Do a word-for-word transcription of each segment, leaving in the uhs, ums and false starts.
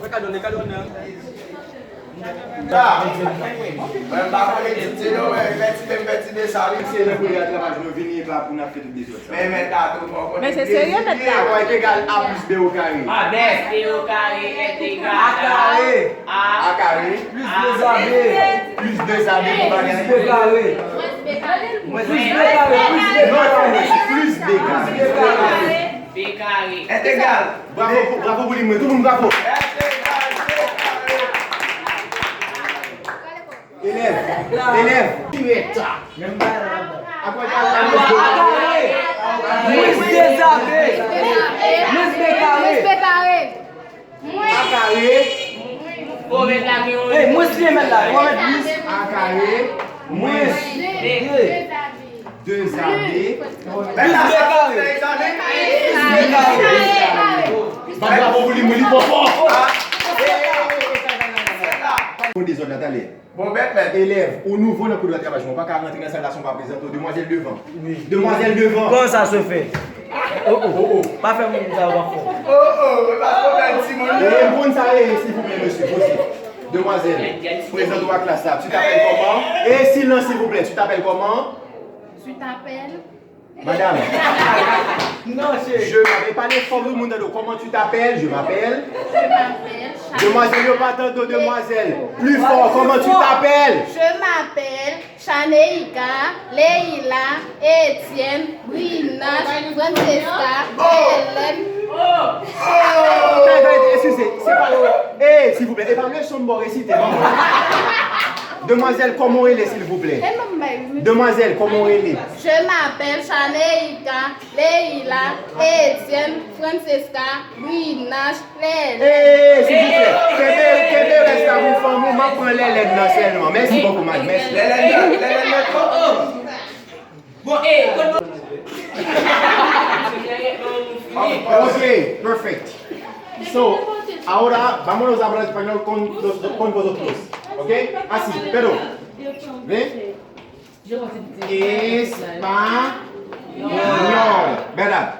Fè kado, ne kado nan. Mwen pa konnen ti ti non, mwen fè ti de sa wi. Se lè pou y al travay, nou vini pa pou n ap fè tout dezòd sa. Men mèt la tou fò konnen. Men se serye mèt la. A egal a plis B o kare. A B. B o kare est égal à A kare. A. A kare. Plis de A B. Plis de A B pou bagay. Plis B kare. Mwens B kare. Plis B kare. Plis B kare. Plis B kare. B kare. Est égal. Bravo pou, bravo pou li, mwen. Tout moun bravo. Est égal, B kare. Elèv, elèv, dirèkta. Apre ta la, mwens de A B. Mwens de A B. Mwens B kare. Mwens B kare. A kare. Bon, mèt la gen yon. Ey, mwens li mèt la. Ou mèt mwens. A kare. Mwens. De. De A B. Plis B kare. Plis B kare. Bat bravo pou li, mwen, li twò fò. Bon, dezòd la, talè. Bon, mèt, mèt. Elèv, ou nouvo nan koud rattrapaj, ou pa ka rantre nan sal la san w pa prezante w. Demwazèl devan. Wi. Demwazèl devan. Comment ça se fait? Oh, oh. Oh, oh. Pa fè moun sa w ap fè. Oh, oh, e pa twò bèl timoun. E moun sa ye, silvouplè, mesye, poze. Demwazèl, prezante w a klas la. Tu t'appelles comment? E silans, silvouplè. Tu t'appelles comment? Tu t'appelles? Madame. Non, chérie. Je m'appelle, pale fò pou moun tande w. Comment tu t'appelles? Je m'appelle. Je m'appelle Chanel. Demwazèl yo pa tande w, demwazèl. Plus fort. Comment tu t'appelles? Je m'appelle Chaneika, Leila, Etienne, Brinache, Francesca, Hélène. Tande, tande, eskize. Se pa, eh, silvouplè, e pa leson m ba w resite, non. Demwazèl, kòman w rele, silvouplè? E non, bay. Demwazèl, kòman w rele? Je m'appelle Chaneika, Leila, Etienne, Francesca, Brinache, Lèlèn. Ey, silvouplè, kenbe, kenbe rès la pou fanmi w, m ap pran Lèlèn nan sèlman. Mèsi bokou, madam. Mèsi. Lèlèn nan, Lèlèn nan. Bon, eh, kote. Ok, perfect. So, ahora vámonos a hablar español con, con vosotros. Ok? Así, pero. Ven. Español. ¿Verdad?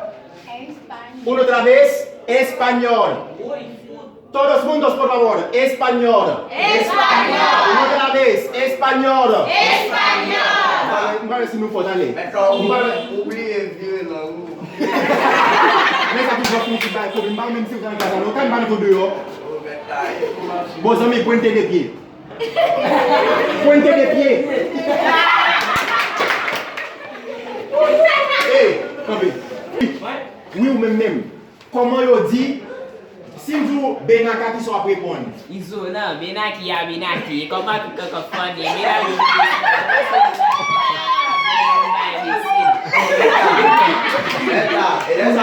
Una otra vez, español. Todos juntos, por favor. Español. Español. Una otra vez, español. Español. M pa wè si nou fò, tande. Mèt la, ou, ou bliye vire lang ou. Men sa ki jòf nou ki bay pwoblèm, m pa menm si w ta nan klas la, non, ou ta m pa nan deyò. Bon, zanmi, pwente de pye. Pwente de pye. Ey, kanpe. Wi, ou menm menm. Kòman yo di, si m di w Benaka, kisa w ap reponn? Izo, non, Benaki a Benaki. E kòman tout kankan fane? Benaki. Mèt la, e lè sa